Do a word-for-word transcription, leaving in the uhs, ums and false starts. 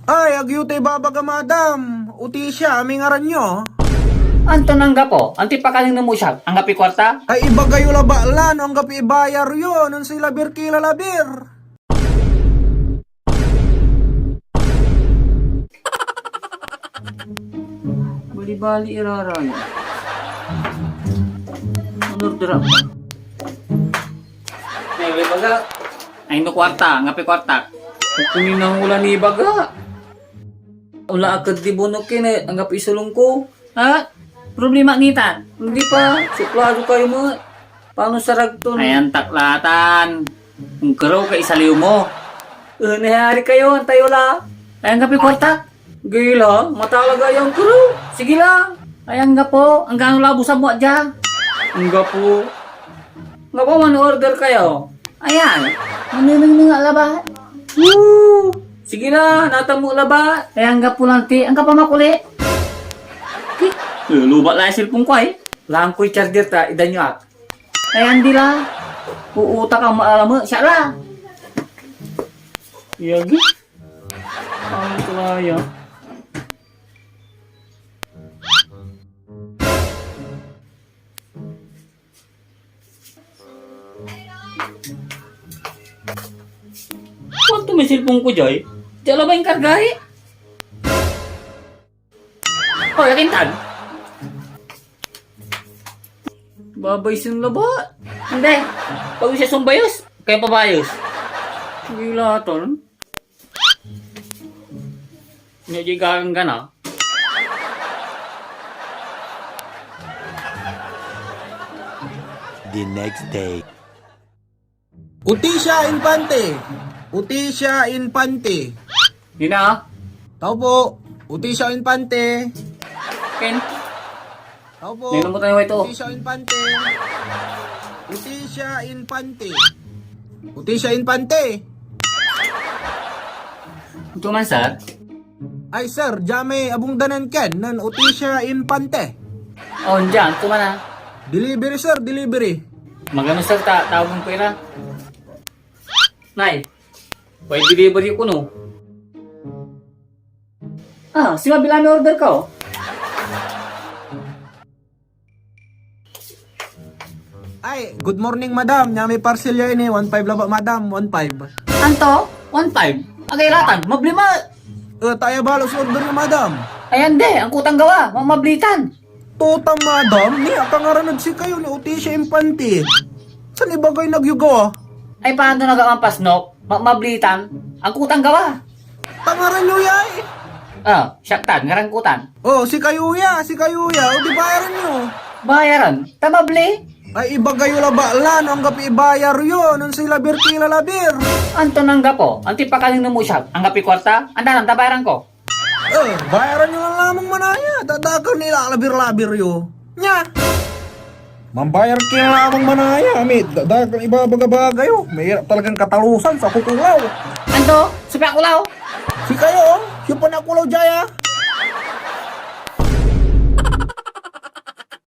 Ay, agyo ta ibabaga, madam. Oti siya, amay ngaran yo. Anto anggapo? Antoy pakanengneng mo siak? Anggapoy kuarta? Ay, ibaga yo labat la no anggapoy ibayar yo, no say labir ki la labir. Bali-bali iraran. Ano, dira? Ay, wala ibaga. Ay, no kuarta, anggapoy kuartak. Kukunin na wala ni ibaga. Wala akad di bonok kin, eh, anggapoy isulong ko. Ha? Problema ni tan? Hindi pa, suplado kayo mo. Paano sarag ton? Ayan, taklatan. Kung kerew ka isaliw mo. Eh, nayari kayo, antayo la. Ay, anggapoy kuartak. Gila, matalaga yan kerew. Sige la. Ay, anggapo, anggano labos mo dia? Anggapo. Anggapo, man order kayo. Ayan, manenengneng a labat. Woo! Sige la, natan mo labat. Ay, anggapo lanti, anggapo makuli. Eh, lubat la yung cellphone ko, ay. Langkoy charger ta, idan nyo ak. Ay, andi la. Uutak ang maalama. Siya la. Yagi. Ang tulaya. Kuanto may cellphone ko, Jay? Diya labay karga, eh. Hoy, akin tan? Babaysen labat. Hindi. Pag siya sumbayos, kaya pabayos. Gila ton. Medyo gaganggan, ah. The next day. Oticia Infante. Oticia Infante. Nina? Tao po. Oticia Infante. Ken? Tao po. Nainom mo tayo ito. Oticia Infante. Oticia Infante. Oticia Infante. Ito man, sir? Ay, sir, dia may abungdanan ken nen Oticia Infante. Oh, dia, ito man, ah. Delivery, sir, delivery. Magano, sir, ta tawagen ko ira. Nay, pwede delivery ko, no? Ah, si Mabel may order ka, oh. Ay, good morning, madam. Nia may parcel ya ini, one five labat, madam, one five. Anto? One five? Agay ratan, mablima. Eh, taya balos order yo, madam. Ayan de, angkutan gawa, mamablitan. Tuta, madam, ni akangaranan ed sikayo ni Oticia Infante. San ibagay nagyo gawa? Ay, paano na gawan pasnok? Ma-, mablitan? Angkutan gawa. Tangaran yo ya, eh. Ah, siak tan, ngaran ko tan. Oh, sikayo ya, sikayo ya. O di bayaran yo. Bayaran? Ta mabli? Ay, ibaga yo labat la no anggapoy ibayar yo, nen say labir ki la labir. Anto anggapo? Antoy pakanengneng mo siak? Anggapoy kuarta? Anda, anda bayaran ko? Eh, bayaran yo lan lamang manaya. Dadakel ni lalabir-labir yo. Nia. Mambayar ki lamang manaya, amin. Dadakel ibabaga-baga yo. Mahirap talagan katalusan sa kukulaw. Anto? Sa pakulaw? Sikayo, oh. Siya pa nakulaw dia, ah.